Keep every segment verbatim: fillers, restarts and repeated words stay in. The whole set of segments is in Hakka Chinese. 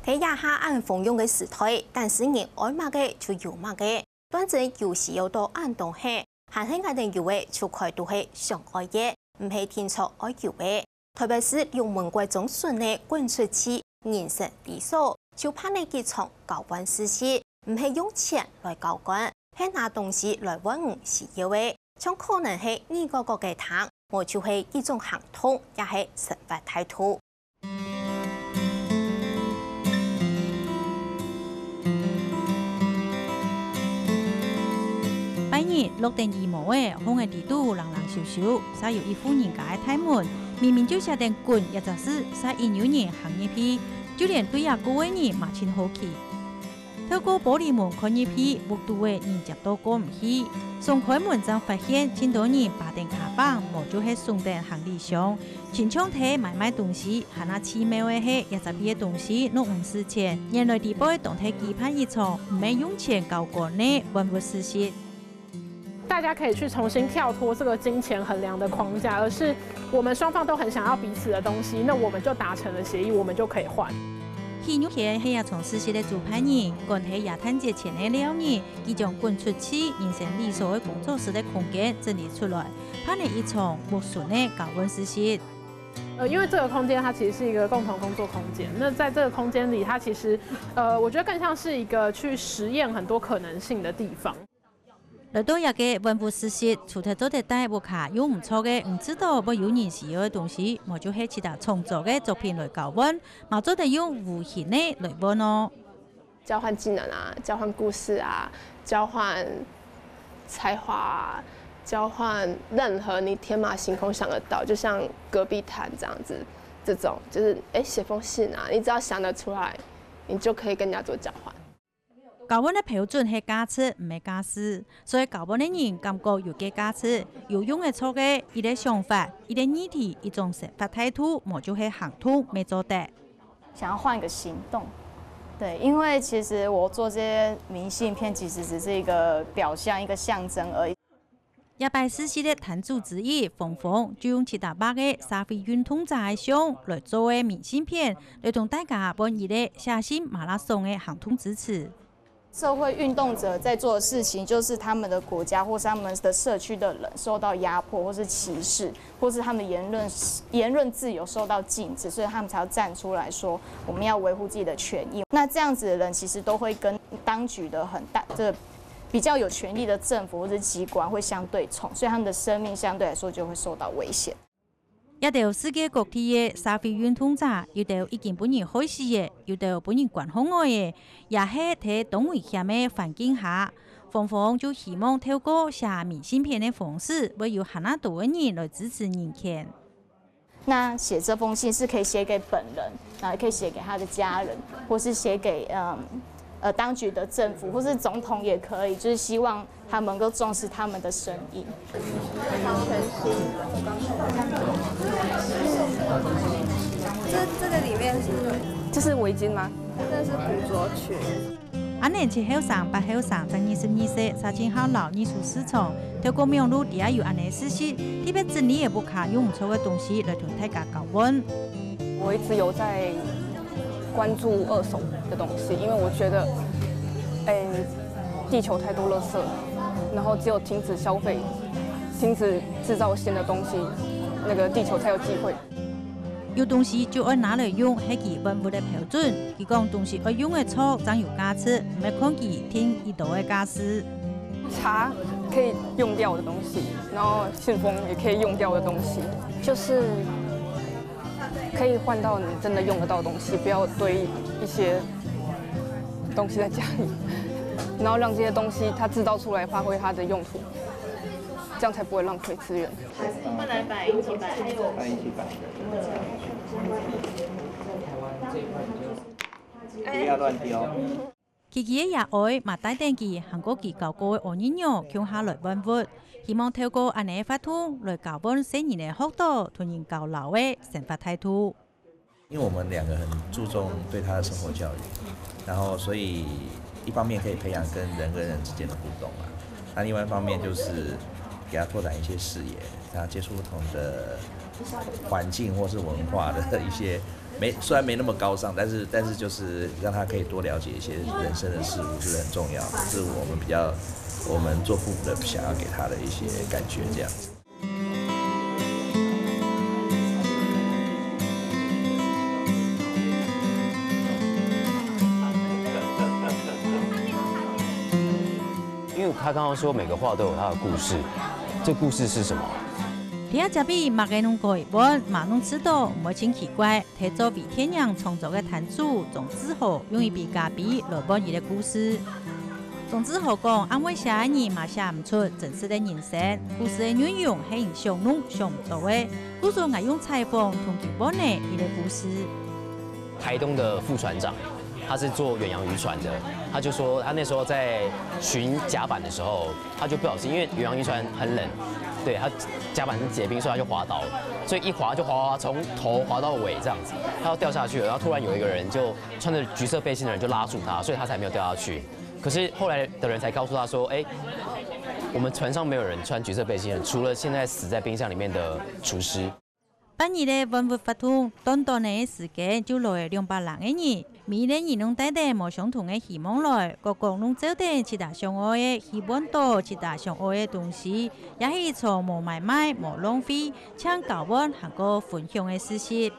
在這下恁豐裕个時代，單身人愛麼个就有麼个，斷真有需要到恁多係，還係𠊎兜有个就開都係想愛个，毋係定著愛有个。特別係六門國中生个滾出去人生地所，就辦了幾場交換實習，毋係用錢來交換，係拿東西來換你需要个，像可能係你个个个糖，無就係一種行動，也係生活態度。 拜日落等雨毛仔，風仔在肚冷冷咻咻，煞有一戶人家个大門，明明就寫等滾這隻字，煞因有人行入去，就連對這過个人嘛盡好奇。 透過玻璃門看入去，屋肚个人擠到過毋去。鬆開門正發現，盡多人揹等卡樁，無就係㧐等行李箱。親像在買賣東西，還較奇妙个係，這隻位个東西攏毋使錢。原來裡背當在舉辦一場毋係用錢交換个換物市集。 大家可以去重新跳脫這個金錢衡量的框架，而是我們雙方都很想要彼此的東西，那我們就達成了協議，我們就可以換。許玉賢係這場市集个主辦人，趕在耶誕節前个尞日，佢將滾出去人生地所个工作室个空間整理出來，辦了一場木筍个交換市集。呃，因為這個空間它其實是一個共同工作空間，那在這個空間裡，它其實，呃，我覺得更像是一個去實驗很多可能性的地方。 來到這个換物市集，除忒做得帶屋下用毋著个，毋知道會有人需要个東西，無就係其他創作个作品來交換，嘛做得用無形个來換哦。交換技能啊，交換故事啊，交換才华啊，交换任何你天马行空想得到，就像戈壁滩这样子，这种就是哎写封信啊，你只要想得出来，你就可以跟人家做交换。 交換个標準係價值，毋係價數，所以交換个人感覺有个價值，有用得著个一个想法、一个議題、一種生活態度，無就係行動乜做得。想要換一個行動。對，因為其實我做這些明信片，其實只是一個表象、一個象徵而已。 這擺市集个攤主之一，芳芳就用七搭八个社會運動者个相來做个明信片，來同大家換一个寫信馬拉松个行動支持。社會運動者在做的事情，就是他們的國家或是他們的社區的人受到壓迫，或是歧視，或是他們的言論言論自由受到禁止，所以他們才要站出來說，我們要維護自己的權益。那這樣子的人，其實都會跟當局的很大的比較有權力的政府或者機關會相對衝，所以他們的生命相對來說就會受到威脅。這兜世界各地个社會運動者，有兜已經分人害死个，有兜分人關好外个，也係在當危險个環境下，芳芳就希望透過寫明信片个方式，會有還較多个人來支持人權。 那寫這封信是可以寫給本人，然後也可以寫給他的家人，或是寫給嗯呃當局的政府，或是總統也可以，就是希望他们能夠重視他们的声音。这这个里面是这是围巾吗？这是古着裙。 恁呢七後生、八後生正二十二歲，煞盡好摎藝術市場，透過網路底下有恁呢个事實，特別整理个屋下用毋著个東西來同大家交換。我一直有在關注二手的東西，因為我覺得，哎，地球太多垃圾了，然後只有停止消費，停止製造新的東西，那個地球才有機會。 有東西就愛拿來用，係佢換物个標準。佢講東西愛用得著正有價值，毋係看佢定幾多个價數。茶可以用掉的東西，然後信封也可以用掉的東西，就是可以換到你真的用得到的東西，不要堆一些東西在家裡，然後讓這些東西它製造出來發揮它的用途，這樣才不會浪費資源。 再來擺一起擺。不要亂丟。琪琪个爺哀嘛帶等佢還過佢交過个阿姨娘共下來換物，希望透過恁呢个活動來交換細人个學到同人交流个生活態度。 因為我們兩個很注重對他的生活教育，然後所以一方面可以培養跟人跟人之間的互動嘛，那另外一方面就是給他拓展一些視野，讓他接觸不同的環境或是文化的一些没虽然没那么高尚，但是但是就是让他可以多了解一些人生的事物是很重要的，是我们比较我们做父母的想要给他的一些感觉这样子。因为他刚刚说每个画都有他的故事，这故事是什么？你阿姐比马个弄过一本，马弄吃到，莫真奇怪。提早为电影创作个摊主钟志豪用一杯咖啡来问佢个故事。钟志豪讲，恁會寫个人嘛寫毋出真實个人生，故事个內容係人想攏想毋到个。故所𠊎用採訪同佢問个佢个故事。台东的副船长，他是做远洋渔船的，他就说他那时候在巡甲板的时候，他就不小心，因为远洋渔船很冷，对他甲板是结冰，所以他就滑倒了，所以一滑就滑滑从头滑到尾这样子，他要掉下去了，然后突然有一个人就穿着橘色背心的人就拉住他，所以他才没有掉下去。可是后来的人才告诉他说，哎，我们船上没有人穿橘色背心的，除了现在死在冰箱里面的厨师。八日个文物活动，短短个時間就來了兩百零个人，每一個人攏帶等無相同个希望來，各個攏照等自家想愛个，希望到自家想愛个東西，也係做無買賣、無浪費，淨交換還過分享个事實。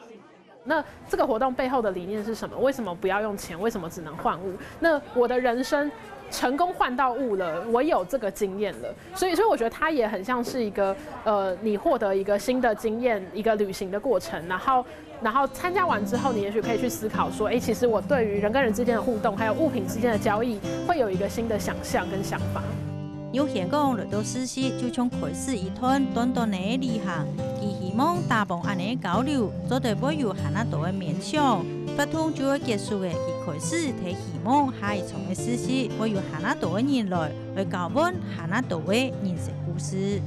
那这个活动背后的理念是什么？为什么不要用钱？为什么只能换物？那我的人生成功换到物了，我有这个经验了，所以，所以我觉得它也很像是一个呃，你获得一个新的经验，一个旅行的过程，然后。然后参加完之后，你也许可以去思考说，哎，其实我对于人跟人之间的互动，还有物品之间的交易，会有一个新的想象跟想法。有香港來到四十，就像開始一段短短个旅行。佢希望打幫恁个交流，做得會有還較多个面向。活動就要結束个，佢開始提希望下一場个四十會有還較多个人來，來交換還較多个人生故事。